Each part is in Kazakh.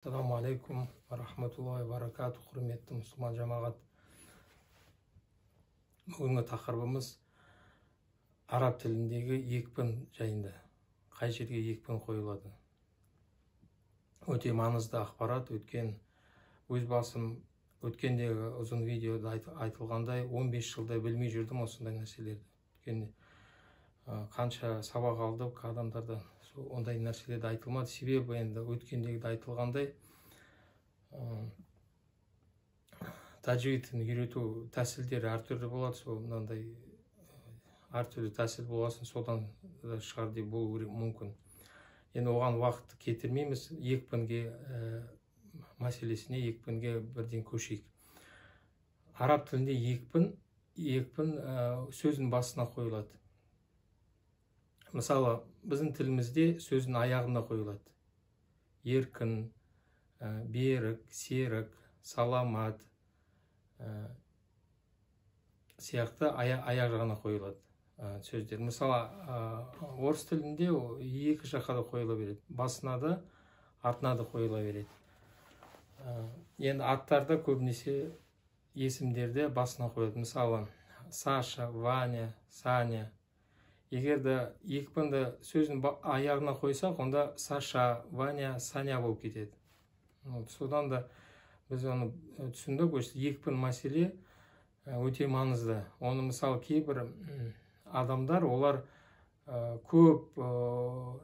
Ассаламу алейкум ва рахматуллахи ва баракатух, құрметті мұсылман жамағат. Бүгінгі тақырыбымыз араб тіліндегі екпін жайында. Қай жерге екпін қойылады? Өте маңызды ақпарат. Өткен өз басым өткендегі ұзын видеода айтылғандай 15 жылдай білмей жүрдім осындай нәрселерді. Өткен қанша сабақ алдық адамдардан, ондай нәрселерді айтылмады. Себебі енді өткендегіде айтылғандай тәжвидін үйрету тәсілдері әртүрлі болады. Сол мынандай әртүрлі тәсіл болғасын содан шығар деп болу мүмкін. Енді оған уақыт кетірмейміз, екпінге мәселесіне, екпінге бірден көшейік. Араб тілінде екпін сөздің басына қойылады. Мысалы, біздің тілімізде сөздің аяғына қойылады. Еркін, берік, серік, саламат сияқты аяқ жағына қойылады сөздер. Мысалы, орыс тілінде екі жаққа да қойыла береді. Басына да, артына да қойыла береді. Енді аттарда көбінесе есімдерде басына қойылады. Мысалы, Саша, Ваня, Саня. Егер де екпінді сөздің аяғына қойсақ, онда Саша, Ваня, Саня болып кетеді. Содан да біз оны түсіндік. Екпін мәселе өте маңызды. Оны мысалы кейбір адамдар, олар көп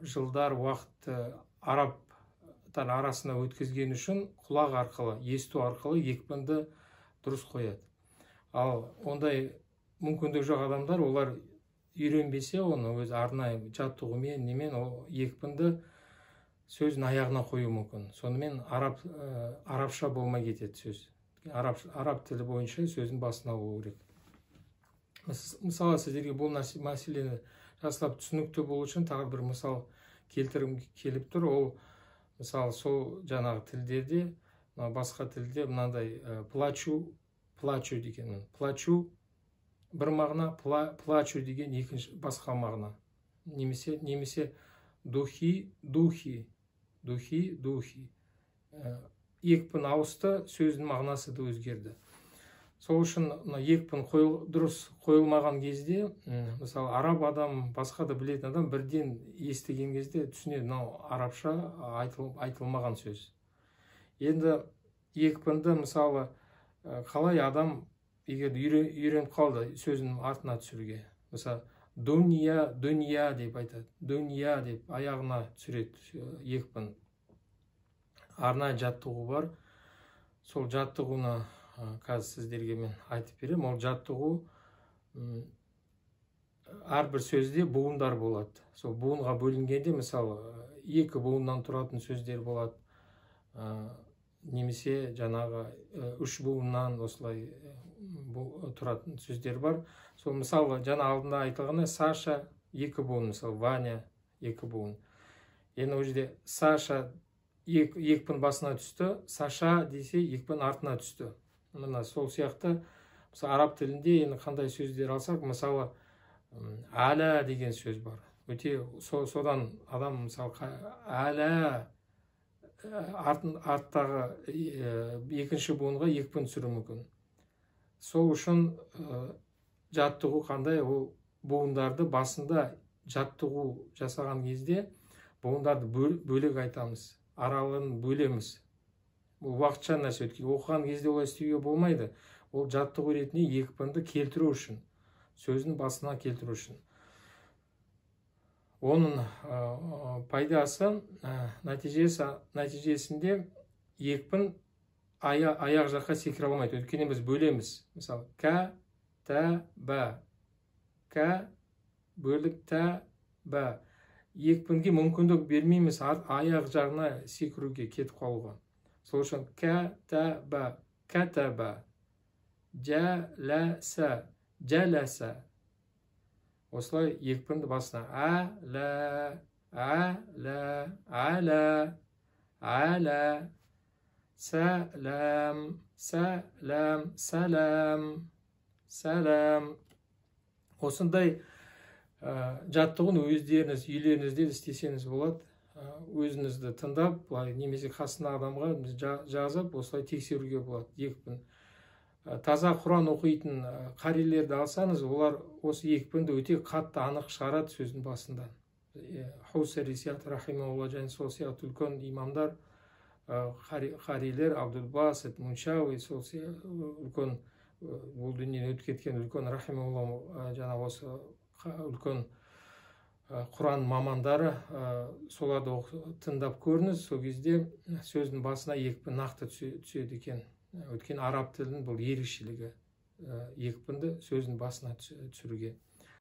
жылдар уақыт арабтар арасында өткізген үшін құлақ арқылы, есту арқылы екпінді дұрыс қояды. Ал ондай мүмкіндік жоқ адамдар, олар үйренбесе, оны өз арнайы жаттығумен, немен, ол екпінді сөздің аяғына қою мүмкін. Сонымен арабша болмай кетеді сөз. Араб тілі бойынша сөздің басына болу керек. Мысалы, сіздерге бұл мәселені жақсылап түсінікті болу үшін тағы бір мысал келтіргім келіп тұр. Ол мысалы сол жаңағы тілдерде, басқа тілде мынандай плачу, плачу деген. Плачу бір мағына, плачу деген екінші басқа мағына. Немесе духи, духи, духи, духи. Екпін ауысты, сөздің мағынасы да өзгерді. Сол үшін екпін дұрыс қойылмаған кезде, мысалы, араб адам, басқа да білетін адам бірден естіген кезде түсінеді, мынау арабша айтылмаған сөз. Енді екпінді, мысалы, қалай адам егер үйреніп қалды сөзінің артына түсіруге. Мысалы, дүния, дүния деп айтады. Дүния деп аяғына түсіреді екпін. Арнайы жаттығу бар. Сол жаттығуны қазір сіздерге мен айтып беремін. Ол жаттығу әрбір сөзде буындар болады. Сол буынға бөлінгенде, мысалы, екі буыннан тұратын сөздер болады. Немесе жаңағы үш буыннан осылай тұратын сөздер бар. Сол мысалы, жаңа алдында айтылғандай, Саша екі буын, мысалы, Ваня екі буын. Енді ол жерде Саша екпін басына түсті, Саша десе екпін артына түсті. Мына сол сияқты, мысалы, араб тілінде енді қандай сөздер алсақ, мысалы, әла деген сөз бар. Өте содан адам, мысалы, әла арттағы екінші буынға екпін түсіруі мүмкін. Сол үшін жаттығу қандай? Ол буындарды басында жаттығу жасаған кезде буындарды бөлек айтамыз, араларын бөлеміз. Бұл уақытша нәрсе, өйткені оқыған кезде олай істеуге болмайды. Ол жаттығу ретінде екпінді келтіру үшін, сөздің басына келтіру үшін. Оның пайдасы, нәтижесінде екпін аяқ жаққа секіре алмайды. Өйткені біз бөлеміз. Мысалы, кә, тә, бә. Кә, бөлік, тә, бә. Екпінге мүмкіндік бермейміз аяқ жағына секіруге, кетіп қалуға. Сол үшін кә, тә, бә, кә, тә, бә. Жә, лә, сә, жә, лә, сә. Осылай екпінді басына ә, лә, ә, лә, ә, лә, ә, лә, сә, ләм, сә, ләм, сәләм, сәләм. Осындай жаттығуны өздеріңіз үйлеріңізде істесеңіз болады. Өзіңізді тыңдап былай, немесе қасына адамға жазып, осылай тексеруге болады екпін. Таза Құран оқитын қарилерді алсаңыз, олар осы екпінді өте қатты анық шығарады сөздің басында. Хусари сияқты, рахимаулла, және сол сияқты үлкен имамдар, қарилер, Абдулбасит Муншауи, сол үлкен, бұл дүниеден өтіп кеткен үлкен, рахимаулла, жаңағы осы үлкен Құран мамандары, соларды тыңдап көріңіз. Сол кезде сөздің басына екпін нақты түседі екен. Өйткені араб тілінің бұл ерекшелігі, екпінді сөздің басына түсіруге.